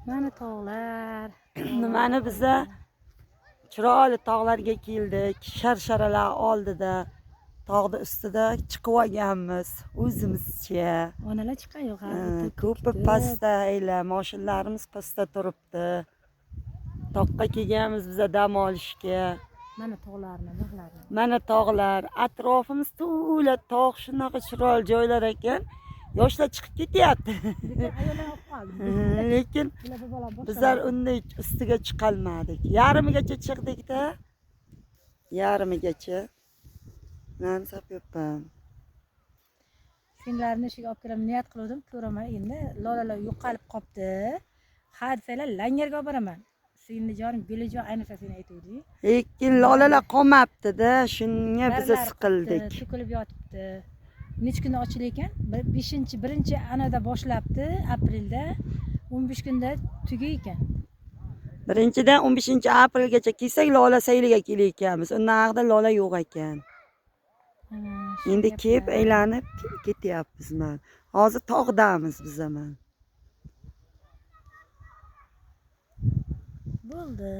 Mana tog'lar. Nimani biza chiroyli tog'larga keldik. Sharsharalar oldida, tog'ni ustida chiqib olganmiz o'zimizcha. Onalar chiqqan yo'q Ha, hali. ko'pi pastda ayla, moshinlarimiz pastda turibdi. Toqqa kelganmiz biza dam olishga. Mana tog'larni, bog'larni. Mana tog'lar, atrofimiz to'la tog', shunaqa chiroyli joylar ekan. Yoshlar chiqib ketyapti. Lekin ayollar olib qoldi. Lekin Bular bir bola boshqa. Bizlar unday ustiga chiqolmadik. Yarmigacha chiqdik-da. Yarmigacha. Man sapyapman. Senlarni shuga olib kelaman niyat qiluvdim, ko'raman endi lolalar yo'qolib qolibdi. Ha desanglar langarga olib boraman. Seni jonim Gulijon ayniqsa sen aytuvding. Lekin lolalar qolmabdi-da, shunga biz Barlari siqildik. qolibdi, to'kilib yotibdi. Necha kunda ochilar ekan? Beshinchi, birinchi anada boshlabdi, aprelda 15 kunda tugay ekan. Birinchidan 15-aprelgacha kelsak lola sayliga kelayotganmiz. Undan ag'da lola yo'q ekan. Ana, shu Endi kelib gaplar. Aylanib ketyapmiz man. Hozir tog'damiz biz mana. Bo'ldi.